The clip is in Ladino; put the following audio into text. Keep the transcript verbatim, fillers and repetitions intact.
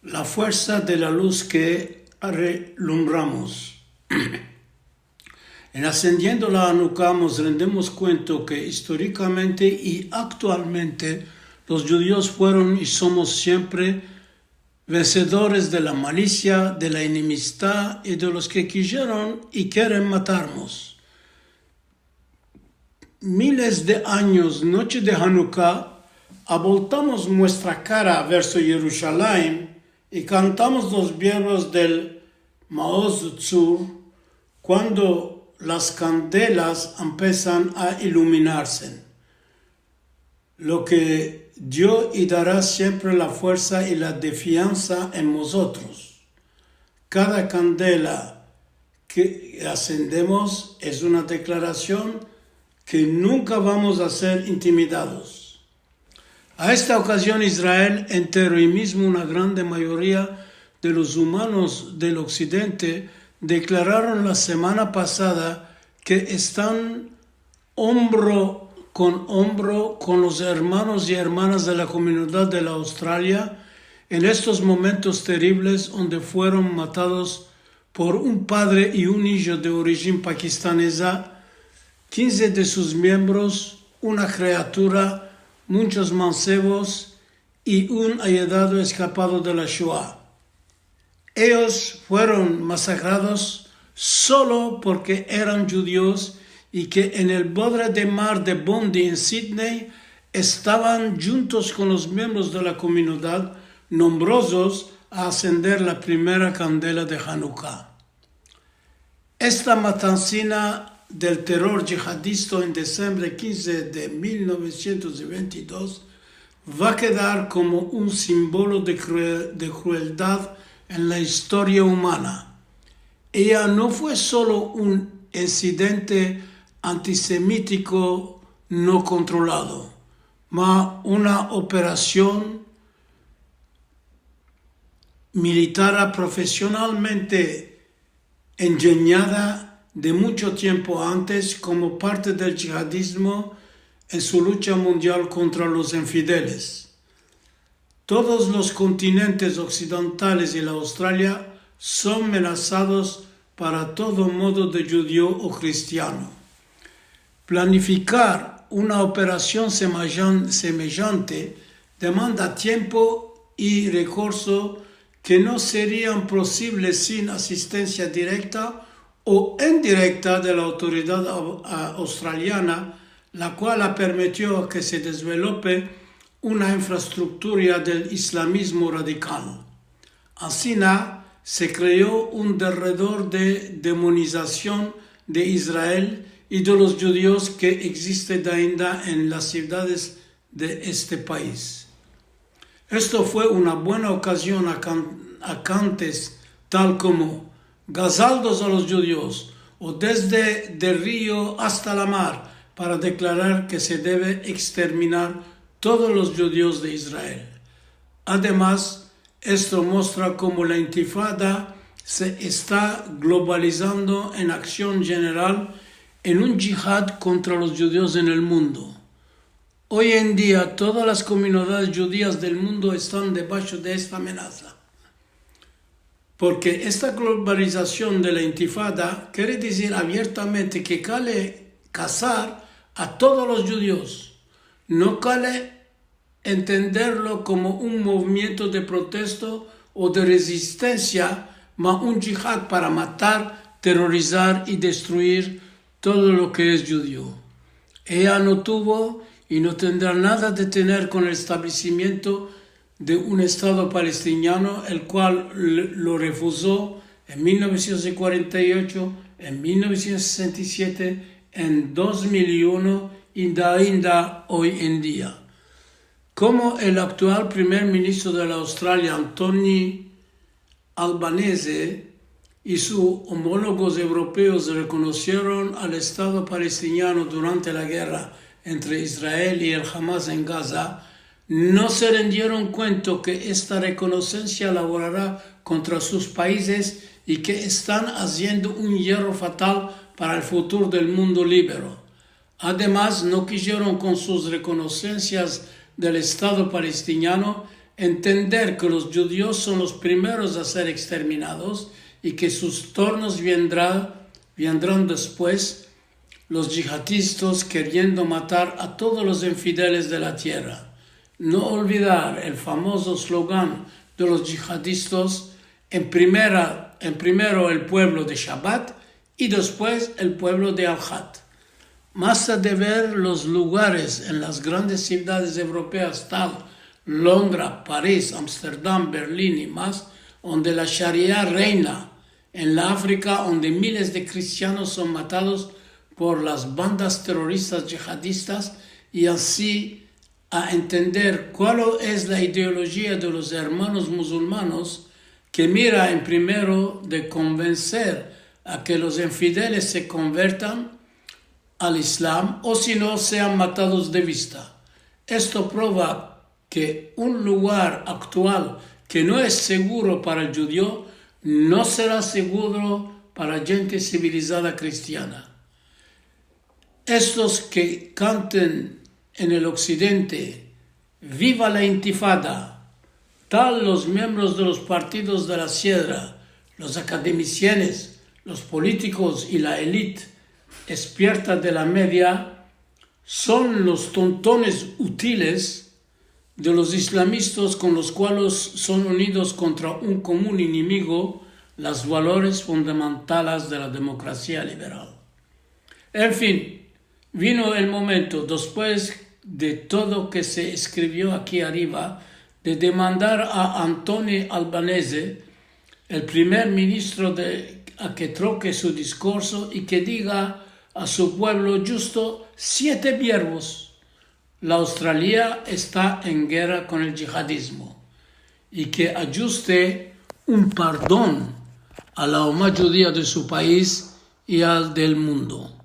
la fuersa de la luz ke relumbramos. En asendiendo la Hanuka, mos rendemos kuenta ke istorikamente i aktualmente los djudios fueron i somos siempre vensedores de la malisia, de la enemistad i de los ke kijeron i keren matarmos. Miles de anyos, noche de Hanuka, aboltamos muestra kara verso Yerushalayim i kantamos los verbos del Maoz Tzur kuando las kandelas empesan a iluminarse. Lo ke dio i dara siempre la fuersa i la defiansa en mozotros. Kada kandela ke asendemos es una deklarasion ke nunka vamos a ser intimidados. A esta okazion, Israel entero i mizmo una grande mayoria de los umanos del oksidente deklararon la semana pasada ke estan ombro kon ombro kon los ermanos i ermanas de la komunidad de la Australia en estos momentos teribles onde fueron matados por un padre i un ijo de orijin pakistaneza, kinze de sus miembros, una kriatura, munchos mansevos i un ayedado eskapado de la Shoa. Eyos fueron masakrados solo porke eran djudios i ke en el bodre de mar de Bondi en Sydney estavan djuntos kon los miembros de la komunidad nombrozos a asender la primera kandela de Hanuka. Esta matansina del teror djihadista en disembre kinze de mil novesientos ventidos va a kedar komo un simbolo de krue-, de krueldad en la istoria umana. Eya no fue solo un insidente antisemitiko no kontrolado, ma una operasion militara profesionalmente enjenyada de muncho tiempo antes komo parte del djihadizmo en su lucha mundial kontra los infideles. Todos los kontinentes oksidentales i la Australia son menasados para todo modo de djudio o kristiano. Planifikar una operasion semejan-, semejante demanda tiempo i rekurso ke no serian posivles sin asistensia direkta o indirekta de la autoridad au-, a-, australiana, la kual permitio ke se desvelope una infrastruktura del islamizmo radikal. Ansina se kreo un derredor de demonizasion de Israel i de los djudios ke egziste ainda en las sivdades de este pais. Esto fue una buena okazion a kan-, a kantes tal komo gazaldos a los djudios o desde del rio asta la mar para deklarar ke se deve eksterminar todos los djudios de Israel. Ademas, esto mostra komo la intifada se esta globalizando en aksion jeneral en un djihad kontra los djudios en el mundo. Oy en dia, todas las komunidades djudias del mundo estan debasho de esta amenasa. Porke esta globalizasion de la intifada kere dizir aviertamente ke kale kazar a todos los djudios. No kale entenderlo komo un movimiento de protesto o de rezistensia, ma un djihad para matar, terorizar i destruir todo lo ke es djudio. Eya no tuvo i no tendra nada de tener kon el establesimiento de un Estado palestiniano, el kual le-, lo refuzo en mil novesientos kuarenta i ocho, en mil novesientos sesenta i siete, en dos mil i uno i ainda oy en dia. Komo el aktual primer ministro de la Australia, Anthony Albanese, i sus omologos evropeos rekonosieron al Estado palestiniano durante la gerra entre Israel i el Hamas en Gaza, no se rendieron kuenta ke esta rekonosensia lavorara kontra sus paizes i ke estan aziendo un yerro fatal para el futuro del mundo libero. Ademas, no kijieron kon sus rekonosensias del Estado palestiniano Entender ke los djudios son los primeros a ser eksterminados i ke sus tornos vendra-, vendran despues, los djihadistas keriendo matar a todos los infideles de la tierra. No olvidar el famozo slogan de los djihadistas: en primera, en primero el puevlo de Shabat i despues el puevlo de Al-Had. Mas a de ver los lugares en las grandes sivdades evropeas, tal Londra, Paris, Amsterdam, Berlin i mas, onde la Sharia reina, en la Afrika, onde miles de kristianos son matados por las bandas teroristas djihadistas, i ansi a entender kual es la ideolojia de los ermanos musulmanos, ke mira en primero de konvenser a ke los infideles se konvertan al Islam o si no sean matados de vista. Esto prova ke un lugar aktual ke no es seguro para el djudio no sera seguro para djente sivilizada kristiana. Estos ke kanten en el oksidente: "Viva la intifada!", tal los miembros de los partidos de la siedra, los akademisianes, los politikos i la elit espierta de la media, son los tontones utiles de los islamistas kon los kuales son unidos kontra un komun enemigo, las valores fundamentales de la demokrasia liberal. En fin, vino el momento, despues de todo ke se eskrivio aki arriva, de demandar a Anthony Albanese, el primer ministro, de, a ke troke su diskurso i ke diga a su puevlo djusto siete verbos: "La Australia esta en gerra kon el djihadizmo", i ke adjuste un pardon a la uma djudia de su pais i al del mundo.